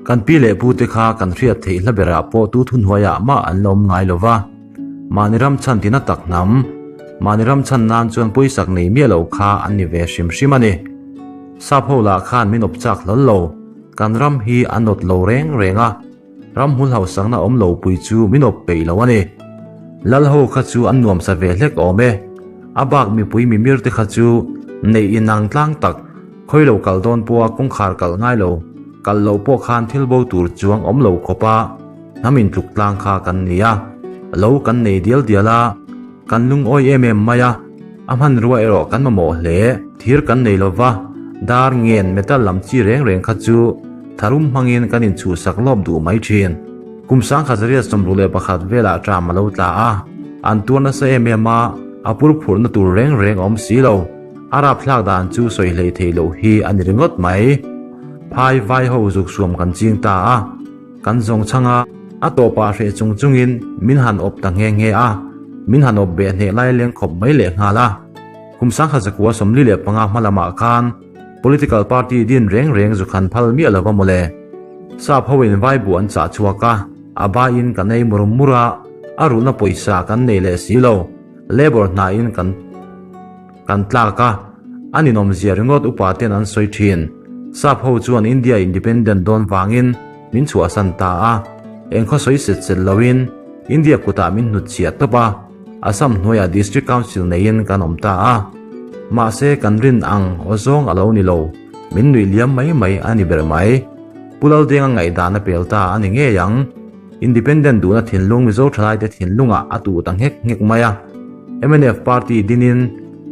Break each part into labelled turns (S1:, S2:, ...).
S1: Kan pi leh pu te kha kan hriat theih hla berah pawh tu thuhnuaiah mah an la awm ngai lo va. Mahni ram chhan tina tak hnam, mahni ram chhan nan chuan pawisak nei miah lo kha an ni ve hrim hrim a ni. Sap ho lah khan min awp chak hlawl lo, kan ram hi an awt lo reng reng a, ram hmul hausakna awm lo pui chu min awp peih lo a ni. Lal ho kha chu an nuamsa ve hlek awm e, a bak mipui mimir te kha chu neih inang tlang tak, Khawi lo kal dawn pawha kawngkhar kal ngai lo, kal loh pawh khan thil bo tur chuang awm lo khawpa hnam intluk tlang kha kan ni a, lo kan nei dial dial a, kan lungawi em em mai a, a hmanrua erawh kan mamawh hle. Thir kan nei lova, dar ngen metal lam chi reng reng kha chu tharum hmangin kan inchhuhsak lawp duh mai thin. Kum 1961 velah tram a lo tla a, an tuar nasa em em a, a pur phurhna tur reng reng a awm si lo. A rapthlak dan chu sawi hlei theih loh hi a ni ringawt mai. Phai vai ho zuk suam kan ching ta a, kan zawng chhang a, a tawpah hreh chung chungin min han awp ta nghe nghe a, min han awp beh hneh lai leng khawp mai leh nghal a. Kum 1945 hma lamah khan political party din reng reng zuk han phal miah lova mawle. Sap hoin vai buh an chah chhuak a, a baiin kan ei mur mur a, a ruhna pawisa kan nei leh si lo, labour hnain kan. Kan tlak a, a ninawmzia ringawt upa ten an sawi thin. Sap ho chuan India independent dawn vangin min chhuahsan ta a, engkhaw sawi set set loin India kutah min hnutchhiah tawp a, Assam hnuaiah District Council neiin kan awm ta a. Mahse kan rin ang aw zawng a lo ni lo, min nuih liam mai mai a ni ber mai. Pu Laldenga ngaihdan a pel ta a ni ngei ang. Independent duhna thinlung Mizo thalaite thinlungah a tuh ta nghek nghek mai a. Mnf party dinin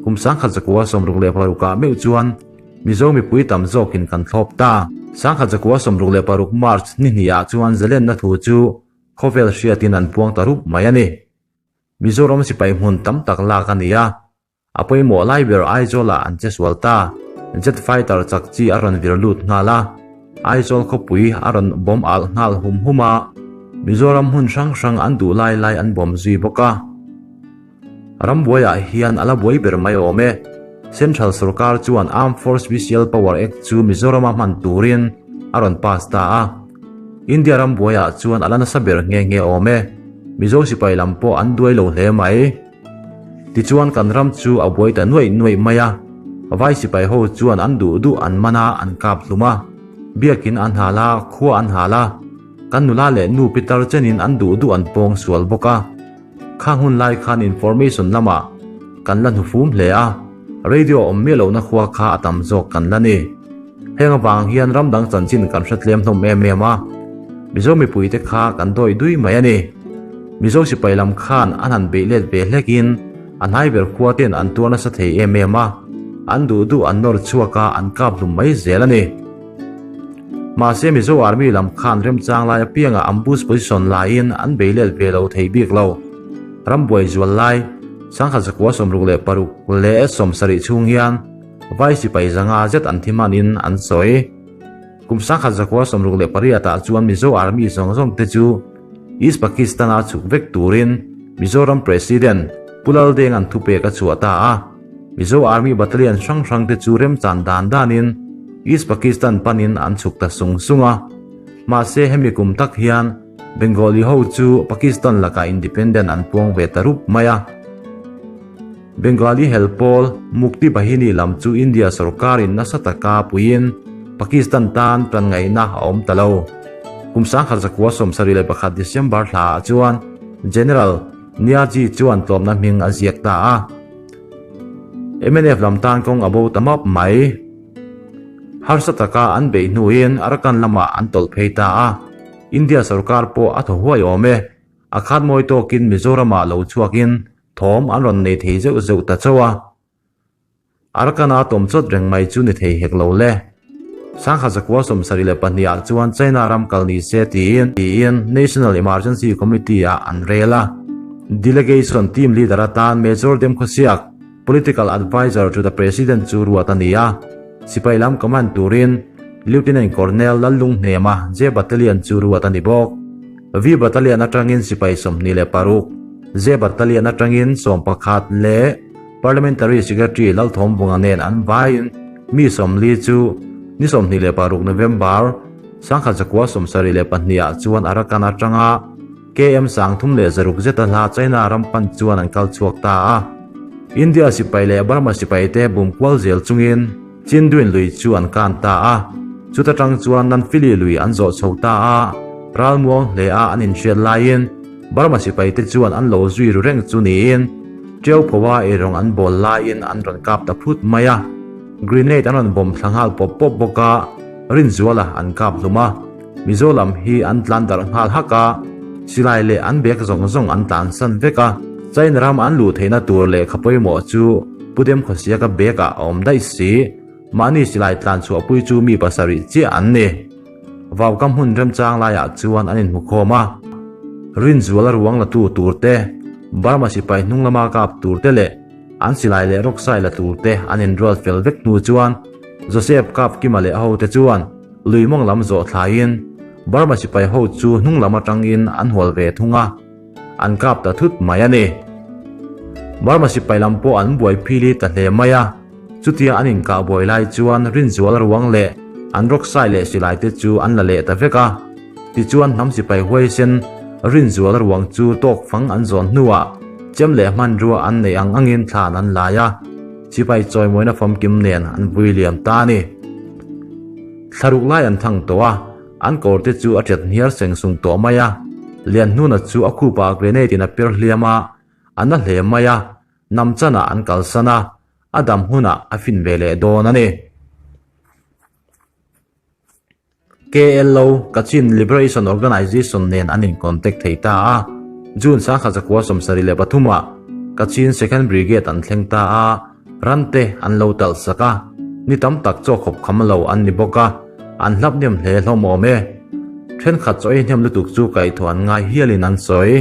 S1: kum 1966 ah meuh chuan Mizo mipui tam zawkin kan thlawp ta. 1966 March ni hnih ah chuan zalenna thu chu khawvel hriatin an puang ta rup mai a ni. Mizoram sipai hmun tam tak lak a ni a. A pawimawh lai ber Aizawl-ah an che sual ta. Jet fighter chak chi a rawn vir lut nghal a, Aizawl khawpui a rawn bawm alh nghal hum hum a, Mizoram hmun hrang hrang an duh lai lai an bawm zui bawk a. Rambuaiah hian a la buai ber mai awm e. Central sorkar chuan Armed Force Special Power Act chu Mizorama hman turin a rawn pass ta a. India rambuaiah chuan a la nasa ber nghe nghe awm e. Mizo sipai lam pawh an duai lo hle mai. Tichuan kan ram chu a buai ta nuaih nuaih mai a, vai sipai ho chuan an duh duh an man a, an kap hlum a, biakin an hal a, khua an hal a, kan nula leh nu pitar chenin an duh duh an pawng sual bawk a. Khang hun lai khan information lamah kan la hnufum hle a, radio awm miah lohna khua kha a tam zawk kan la ni. Heng avang hian ram dang chanchin kan hre tlem hlawm em em a, Mizo mipuite kha kan dawi dui mai a ni. Mizo sipai lam khan an han beih let ve hlekin a hnai ber khua ten an tuar nasa thei em em a, an duh duh an nawr chhuak a an kap hlum mai zel a ni. Mahse Mizo Army lam khan remchang lai apiangah ambush position laiin an bei let ve lo thei bik lo. Rambuai zual lai, 1966 leh 70 chhung hian Vai sipai zanga zet an thi hmanin an sawi. Kum 1968 ah chuan Mizo Army zawng zawng te chu East Pakistan a chhuk vek turin Mizoram President Pu Laldenga'n thupek a chhuah ta a. Mizo Army Battalion hrang hrang te chu remchan dan danin East Pakistan panin an chhuk ta sung sung a. Mahse hemi kum tak hian Bengali ho chu Pakistan lakah independent an puang ve ta rup mai a. Bengali hel pawl Mukti Bahini lam chu India sorkarin nasa taka puiin Pakistan tan tan ngaihna a awm ta lo. Kum 1971 December thla ah chuan General Niazi chuan tlawmna hming a ziak ta a. Mnf lam tan kawng a bo ta map mai. Harsa taka an beih hnuin Arakan lamah an tawlh phei ta a. India sorkar pawh a thaw huai awm e. A khat mawi tawkin Mizoramah lo chhuakin Thawm an rawn nei thei zeuh zeuh ta chauh a. Arkana tawm chawt reng mai chu ni thei hek lo le. 1972 ah chuan China ram kal ni se tiin tiin National Emergency Committee ah an rel a. Delegation team leader atan Major Demkhawsiak, Political Adviser to the President chu ruat a ni a. Sipai lam command turin Lieutenant Colonel Lallunghnema J Battalion chu ruat a ni bawk. V Battalion atangin sipai 26, J Battalion atangin 11 leh Parliamentary Secretary Lalthawmvunga nen an vaiin mi 40 chu ni 26 November. 1772 ah chuan Arakan atanga KM 360 zeta hla China ram pan chuan an kal chhuak ta a. India sipai leh Burma sipai te bum kual zel chungin Chindwin lui chu an kan ta a. Chuta tang chuan Nanfili lui an zawh chho ta a, ralmuang hle a an inhriat laiin Burma sipai te chuan an lo zui ru reng chu niin Ṭeu phawa eirawng an bawl laiin an rawn kap ta phut mai a. Grenade an rawn bawm thla nghal pawp pawp bawk a, Rinzuala an kap hlum a. Mizo lam hi an tlan darh nghal hak a, silai leh an bag zawng zawng an tlansan vek a. China ram an luh theihna tur lehkha pawimawh chu Pu Demkhawsiaka bag ah a awm daih si. Mahni silai tlan chhuahpui chu mi pasarih chiah an ni. Vaukam hmun remchang laiah chuan an inhmukhawm a, Rinzuala ruang latu tur te, Burma sipai hnung lama kap tur te leh an silai leh rawksai la tur te an inrual fel vek hnu chuan Joseph Kapkima leh a hote chuan lui mawng lam zawh thlaiin Burma sipai ho chu hnung lam atangin an hual ve thung a. An kap ta thut mai a ni. Burma sipai lam pawh an buai phili ta hle mai a, chutia an inkah buai lai chuan Rinzual ruang leh an rawksai leh silai te chu an la leh ta vek a. Tichuan hnam sipai huaisen Rinzual ruang chu tawk fang an zawn hnuah chem leh hmanrua an neih ang angin thlan an lai a, sipai chawimawina famkim nen an vui liam ta a ni. Thlaruk lai an thang tawh a. An kawr te chu a ṭet hniar seng sung tawh mai a, Lianhnuna chu a khupa grenade in a per hliam a, a na hle mai a, nam chanah an kalsan a, a dam hunah a fin ve leh dawn a ni. KLO, Kachin Liberation Organization nen an in contact thei ta a, June 1973 ah Kachin Second Brigade an thleng ta a, Ran te an lo talh sak a, ni tam tak chaw khawp kham lo an ni bawk a, an hlap hnem hle hlawm awm e. Thenkhat chaw ei hnem lutuk chu kaihthawh an ngai hialin an sawi.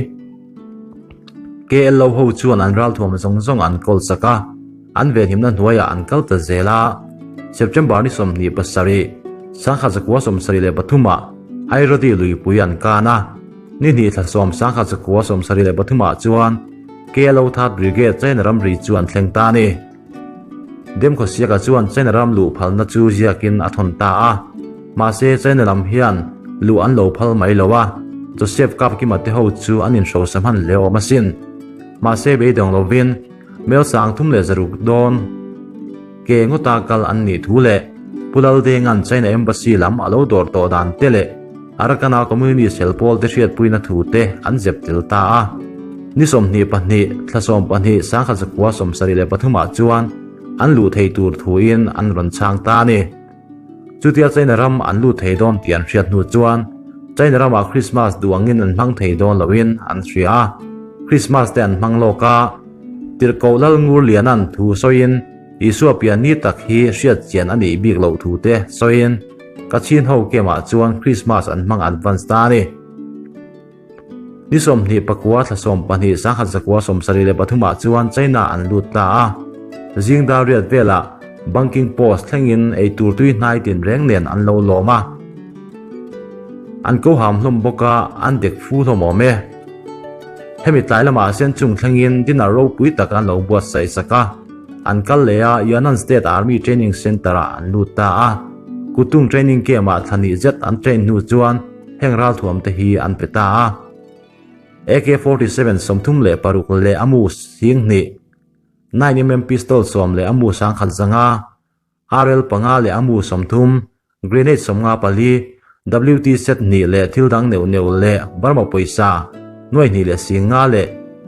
S1: KLO ho chuan an ralthuam zawng zawng an kawl sak a, an venhimna hnuaiah an kal ta zel a. September ni 27, 1973 ah Airodi luipui an kan a, ni hnih thla sawm 1973 ah chuan KLO Third Brigade China ramri chu an thleng ta a ni. Demkhawsiaka chuan China ram luh phalna chu ziakin a thawn ta a. Mahse China lam hian luh an lo phal mai lo a, Joseph Kapkima te ho chu an inhrosa hman hle awm asin. Mahse beidawng lovin Mel 360 dawn ke ngawta kal an nih thu leh Pu Laldenga'n China Embassy lam a lo dawr tawh dan te leh Arakana Communist hel pawl te hriatpuina thu te an zep tel ta a. Ni 22, thla 12, 1973 ah chuan an luh thei tur thuin an rawn chhang ta a ni. Chutia China ram an lut thei dawn tih an hriat hnu chuan China ramah Christmas duh angin an hmang thei dawn loin an hria a. Christmas te an hmang lawk a, Tirhkoh Lal Ngur Liana'n thu sawiin Isua pian ni tak hi hriat chian a nih bik loh thu te sawiin Kachin ho camp ah chuan Christmas an hmang advance ta a ni. Ni 24 thla 12 1973 ah chuan China an lut ta a. Zing dar riat velah Banking Post thlengin eitur tui hnai tinreng nen an lo lawm a. An ko ham hlawm bawk a, an dek fu hlawm awm e. Hemi tlai lamah sen chung thlengin dinner ropui tak an lo buatsaih sak a. An kal leh a, Yunnan State Army Training Centre-ah an lut ta a. Kutung Training Camp-ah thla hnih zet an train hnu chuan heng ralthuam te hi an pe ta a. AK-47 36 leh a mu 20, 9mm pistol 10 leh a mu 1005, RL panga leh a mu 30, Grenade 54, WT set hnih leh thil dang neuh neuh leh Burma pawisa nuai hnih leh 50 leh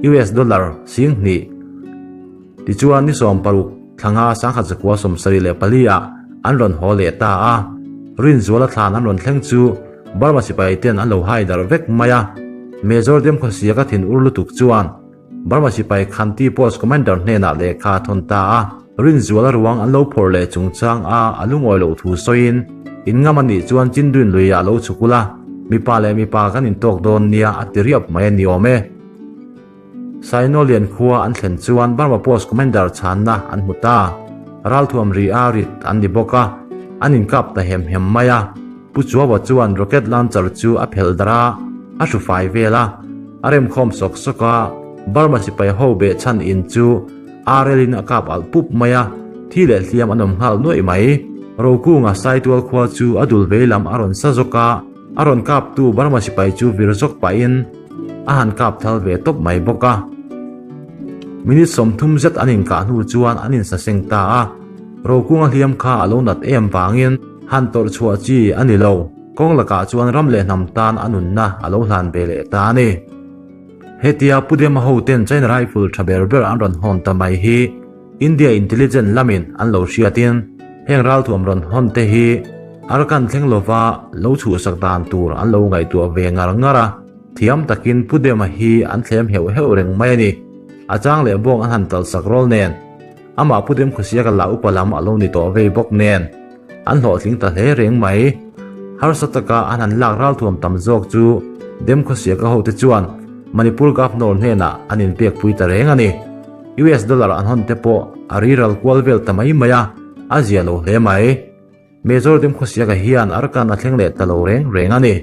S1: US dollar 20,000. Tichuan ni 16 thla nga 1974 ah an rawn haw leh ta a, Rinzuala thlan an rawn thleng chu Burma sipai ten an lo hai darh vek mai a, Major Demkhawsia ka thin ur lutuk chuan Burma sipai Khanti Post Commander hnenah lehkha a thawn ta a, Rinzuala ruang an lo phawrh leh chungchang a a lungawi loh thu sawiin, In ngam a nih chuan Chinduin lui ah lo chhuk ula, mipa leh mipa kan intawk dawn nia a ti riap mai a ni awm e. Sainolian khua an thlen chuan Burma Post Commander chhanna an hmu ta. Ralthuam ri a rit an ni bawk a, an inkap ta hem hem mai a. Pu Chuaua chuan rocket launcher chu a phelh darh a, a hru fai vel a, a remkhawm sawk sawk a, Burma sipai ho beh chhan in chu RL in a kap alh pup mai a, thi leh hliam an awm nghal nuaih mai. Rokunga Saitual khua chu a dul vei lam a rawn sa zawk a, a rawn kaptu Burma sipai chu vir zawk pahin a han kap thal ve tawp mai bawk a. Minute 30 zet an inkah hnu chuan an insaseng ta a, Rokunga hliam kha a lo nat em vangin han tawrh chhuah chi a ni lo. Kawng lakah chuan ram leh hnam tan a nunna a lo hlan ve leh ta a ni. Hetia Pu Dema hoten China rifle tha ber ber an rawn hawn ta mai hi India intelligence lamin an lo hriatin heng ralthuam rawn hawn te hi Arakan thleng lova lo chhuhsak dan tur an lo ngaihtuah ve ngar ngar a, thiam takin Pu Dema hi an thlem heuh heuh reng mai a ni. A chang leh bawng an han talhsak rawl nen amah Pu Demkhawsiaka lah upa lam a lo ni tawh vei bawk nen. An hlawhtling ta hle reng mai. Harsa taka an han lak ralthuam tam zawk chu Demkhawsiaka hote chuan Manipur Governor hnenah an inpekpui ta reng a ni. US dollar an hawn te pawh a riral kual vel ta mai mai a, a zia lo hle mai. Major Demkhawsiaka hian Arakan a thleng leh ta lo reng reng a ni.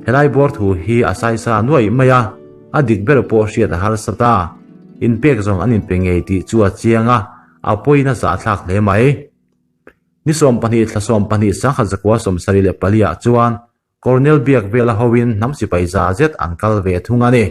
S1: Helai bawr thu hi a saisa nuaih mai a, a dik ber pawh hriat a harsa ta. Inpek zawng an inpe ngei tih chu a chiang a, a pawiin a zahthlak hle mai. Ni 12 thla 12 sangkhat zakua 74 ah chuan Colonel Biak vela hoin hnam sipai za zet an kal ve thung a ni.